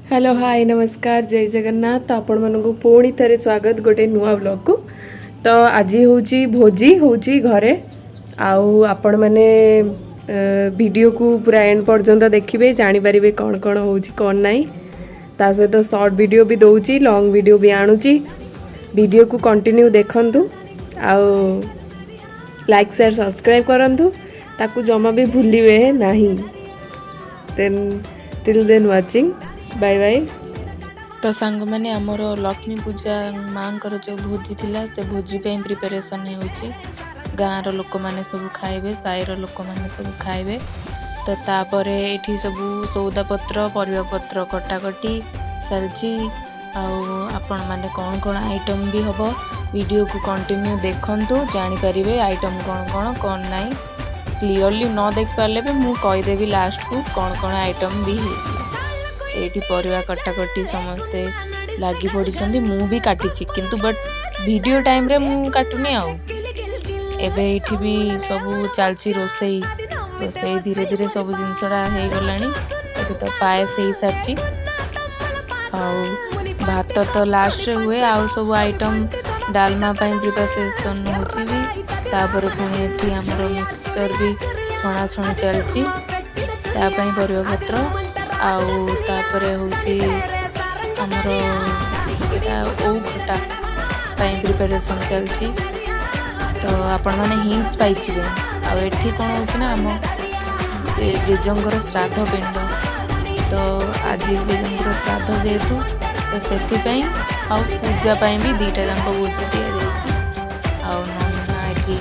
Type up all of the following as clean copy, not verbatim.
Hello, high, ନମସ୍କାର, ଜୟ ଜଗନ୍ନାଥ। ତ ଆପଣମାନଙ୍କୁ ପୁଣି ଥରେ ସ୍ୱାଗତ ଗୋଟେ ନୂଆ ବ୍ଲଗ୍କୁ। ତ ଆଜି ହେଉଛି ଭୋଜି ହେଉଛି ଘରେ ଆଉ ଆପଣମାନେ ଭିଡ଼ିଓକୁ ପୁରା ଏଣ୍ଡ ପର୍ଯ୍ୟନ୍ତ ଦେଖିବେ, ଜାଣିପାରିବେ କ'ଣ କ'ଣ ହେଉଛି, କ'ଣ ନାହିଁ। ତା ସହିତ ସର୍ଟ ଭିଡ଼ିଓ ବି ଦେଉଛି, ଲଙ୍ଗ୍ ଭିଡ଼ିଓ ବି ଆଣୁଛି। ଭିଡ଼ିଓକୁ କଣ୍ଟିନ୍ୟୁ ଦେଖନ୍ତୁ ଆଉ ଲାଇକ୍, ସେୟାର, ସବସ୍କ୍ରାଇବ୍ କରନ୍ତୁ, ତାକୁ ଜମା ବି ଭୁଲିବେ ନାହିଁ। Then till then watching, bye bye. ତ ସାଙ୍ଗମାନେ, ଆମର ଲକ୍ଷ୍ମୀ ପୂଜା ମାଆଙ୍କର ଯେଉଁ ଭୋଜି ଥିଲା, ସେ ଭୋଜି ପାଇଁ ପ୍ରିପାରେସନ୍ ହେଉଛି। ଗାଁର ଲୋକମାନେ ସବୁ ଖାଇବେ, ସାହିର ଲୋକମାନେ ସବୁ ଖାଇବେ। ତ ତାପରେ ଏଇଠି ସବୁ ସଉଦା ପତ୍ର, ପରିବା ପତ୍ର କଟାକଟି ଚାଲିଛି। ଆଉ ଆପଣମାନେ କ'ଣ କ'ଣ ଆଇଟମ୍ ବି ହେବ, ଭିଡ଼ିଓକୁ କଣ୍ଟିନ୍ୟୁ ଦେଖନ୍ତୁ, ଜାଣିପାରିବେ ଆଇଟମ୍ କ'ଣ କ'ଣ, କ'ଣ ନାହିଁ। କ୍ଲିଅରଲି ନ ଦେଖିପାରିଲେ ବି ମୁଁ କହିଦେବି ଲାଷ୍ଟକୁ କ'ଣ କ'ଣ ଆଇଟମ୍ ବି ହେଇଥିଲା। ଏଇଠି ପରିବା କଟାକଟି ସମସ୍ତେ ଲାଗି ପଡ଼ିଛନ୍ତି। ମୁଁ ବି କାଟିଛି କିନ୍ତୁ ବଟ୍ ଭିଡ଼ିଓ ଟାଇମ୍ରେ ମୁଁ କାଟୁନି। ଆଉ ଏବେ ଏଇଠି ବି ସବୁ ଚାଲିଛି ରୋଷେଇ। ରୋଷେଇ ଧୀରେ ଧୀରେ ସବୁ ଜିନିଷଟା ହେଇଗଲାଣି। ଏଠି ତ ପାଏସ ହେଇସାରିଛି ଆଉ ଭାତ ତ ଲାଷ୍ଟରେ ହୁଏ। ଆଉ ସବୁ ଆଇଟମ୍ ଡାଲମା ପାଇଁ ପ୍ରିପାରେସନ୍ ହେଉଛି ବି। ତାପରେ ପୁଣି ଏଠି ଆମର ମିକ୍ସଚର୍ ବି ଛଣାଛଣି ଚାଲିଛି, ତା ପାଇଁ ପରିବାପତ୍ର। ଆଉ ତାପରେ ହେଉଛି ଆମର ଏଇଟା ଓଉ ଖଟା ପାଇଁ ପ୍ରିପାରେସନ୍ ଚାଲିଛି। ତ ଆପଣମାନେ ହିଣ୍ଟସ୍ ପାଇଯିବେ। ଆଉ ଏଠି କ'ଣ ହେଉଛି ନା, ଆମ ଜେଜେଙ୍କର ଶ୍ରାଦ୍ଧ ପିଣ୍ଡ। ତ ଆଜି ଜେଜେଙ୍କର ଶ୍ରାଦ୍ଧ ଯେହେତୁ, ତ ସେଥିପାଇଁ ଆଉ ପୂଜା ପାଇଁ ବି ଦୁଇଟା ଯାକ ଭୋଜି ଦିଆଯାଇଛି। ଆଉ ନନା ଏଠି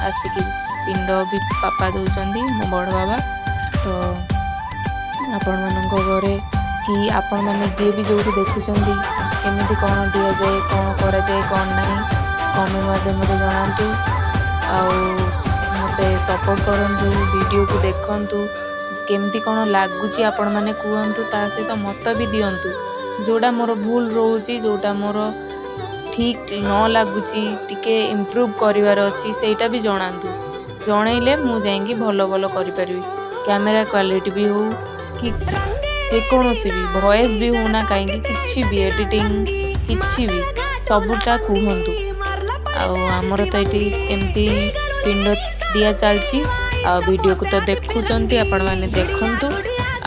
ଆସିକି ପିଣ୍ଡ ବି ବାପା ଦେଉଛନ୍ତି, ମୋ ବଡ଼ ବାବା। ତ ଆପଣମାନଙ୍କ ଘରେ କି ଆପଣମାନେ ଯିଏ ବି ଯେଉଁଠି ଦେଖୁଛନ୍ତି, କେମିତି କ'ଣ ଦିଆଯାଏ, କ'ଣ କରାଯାଏ, କ'ଣ ନାହିଁ, କମେଣ୍ଟ ମାଧ୍ୟମରେ ଜଣାନ୍ତୁ ଆଉ ମୋତେ ସପୋର୍ଟ କରନ୍ତୁ। ଭିଡ଼ିଓକୁ ଦେଖନ୍ତୁ, କେମିତି କ'ଣ ଲାଗୁଛି ଆପଣମାନେ କୁହନ୍ତୁ। ତା ସହିତ ମତ ବି ଦିଅନ୍ତୁ, ଯେଉଁଟା ମୋର ଭୁଲ ରହୁଛି, ଯେଉଁଟା ମୋର ଠିକ୍ ନ ଲାଗୁଛି, ଟିକେ ଇମ୍ପ୍ରୁଭ୍ କରିବାର ଅଛି, ସେଇଟା ବି ଜଣାନ୍ତୁ। ଜଣେଇଲେ ମୁଁ ଯାଇକି ଭଲ ଭଲ କରିପାରିବି। କ୍ୟାମେରା କ୍ୱାଲିଟି ବି ହଉ କି ଯେକୌଣସି ବି ଭଏସ୍ ବି ହଉ ନା କାହିଁକି, କିଛି ବି ଏଡ଼ିଟିଂ, କିଛି ବି, ସବୁଟା କୁହନ୍ତୁ। ଆଉ ଆମର ତ ଏଇଠି ଏମିତି ପିଣ୍ଡ ଦିଆ ଚାଲିଛି। ଆଉ ଭିଡ଼ିଓକୁ ତ ଦେଖୁଛନ୍ତି ଆପଣମାନେ, ଦେଖନ୍ତୁ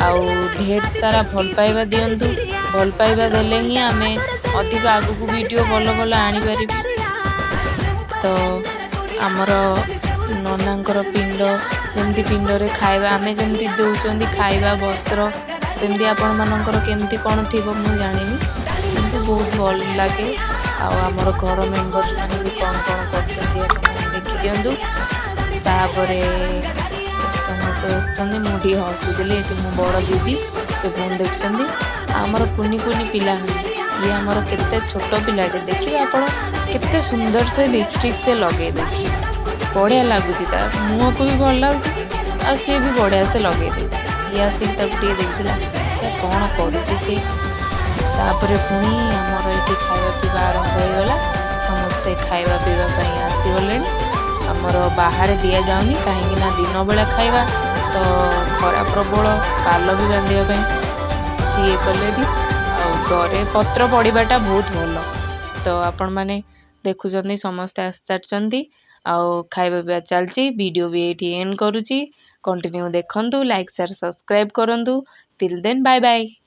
ଆଉ ଢେର ସାରା ଭଲ ପାଇବା ଦିଅନ୍ତୁ। ଭଲ ପାଇବା ଦେଲେ ହିଁ ଆମେ ଅଧିକ ଆଗକୁ ଭିଡ଼ିଓ ଭଲ ଭଲ ଆଣିପାରିବୁ। ତ ଆମର ନନାଙ୍କର ପିଣ୍ଡ ଯେମିତି, ପିଣ୍ଡରେ ଖାଇବା ଆମେ ଯେମିତି ଦେଉଛନ୍ତି, ଖାଇବା, ବସ୍ତ୍ର, ସେମିତି ଆପଣମାନଙ୍କର କେମିତି କ'ଣ ଥିବ ମୁଁ ଜାଣିନି, କିନ୍ତୁ ବହୁତ ଭଲ ଲାଗେ। ଆଉ ଆମର ଘର ମେମ୍ବର୍ସ ମାନେ ବି କ'ଣ କ'ଣ କରୁଛନ୍ତି, ଆପଣମାନେ ଦେଖିଦିଅନ୍ତୁ। ତାପରେ ସମସ୍ତେ ବସିଛନ୍ତି, ମୁଁ ଟିକେ ହସୁଥିଲି। ଏଠି ମୋ ବଡ଼ ଦିଦି, ସେ ଫୋନ୍ ଦେଖୁଛନ୍ତି। ଆମର କୁନି କୁନି ପିଲାମାନେ, ଇଏ ଆମର କେତେ ଛୋଟ ପିଲାଟେ, ଦେଖିବେ ଆପଣ, କେତେ ସୁନ୍ଦର ସେ ଲିପଷ୍ଟିକ୍ ସେ ଲଗେଇ ଦେଇଛି। ବଢ଼ିଆ ଲାଗୁଛି, ତା ମୁହଁକୁ ବି ଭଲ ଲାଗୁଛି ଆଉ ସିଏ ବି ବଢ଼ିଆ ସେ ଲଗେଇ ଦେଇଛି। ଇଏ ଆସିକି ତାକୁ ଟିକେ ଦେଖିଥିଲା, କ'ଣ କରୁଛି ସେ। ତାପରେ ପୁଣି ଆମର ଏଠି ଖାଇବା ପିଇବା ଆରମ୍ଭ ହେଇଗଲା। ସମସ୍ତେ ଖାଇବା ପିଇବା ପାଇଁ ଆସିଗଲେଣି। ଆମର ବାହାରେ ଦିଆଯାଉନି, କାହିଁକି ନା ଦିନ ବେଳା ଖାଇବା ତ ଖରା ପ୍ରବଳ, ପାଲ ବି ବାନ୍ଧିବା ପାଇଁ ଇଏ କଲେ ବି ଆଉ ଘରେ ପତ୍ର ପଡ଼ିବାଟା ବହୁତ ଭଲ। ତ ଆପଣମାନେ ଦେଖୁଛନ୍ତି, ସମସ୍ତେ ଆସିସାରିଛନ୍ତି ଆଉ ଖାଇବା ପିଇବା ଚାଲିଛି। ଭିଡ଼ିଓ ବି ଏଇଠି ଏଣ୍ଡ କରୁଛି। କଣ୍ଟିନ୍ୟୁ ଦେଖନ୍ତୁ, ଲାଇକ୍, ସେୟାର, ସବସ୍କ୍ରାଇବ୍ କରନ୍ତୁ। Till then, bye bye.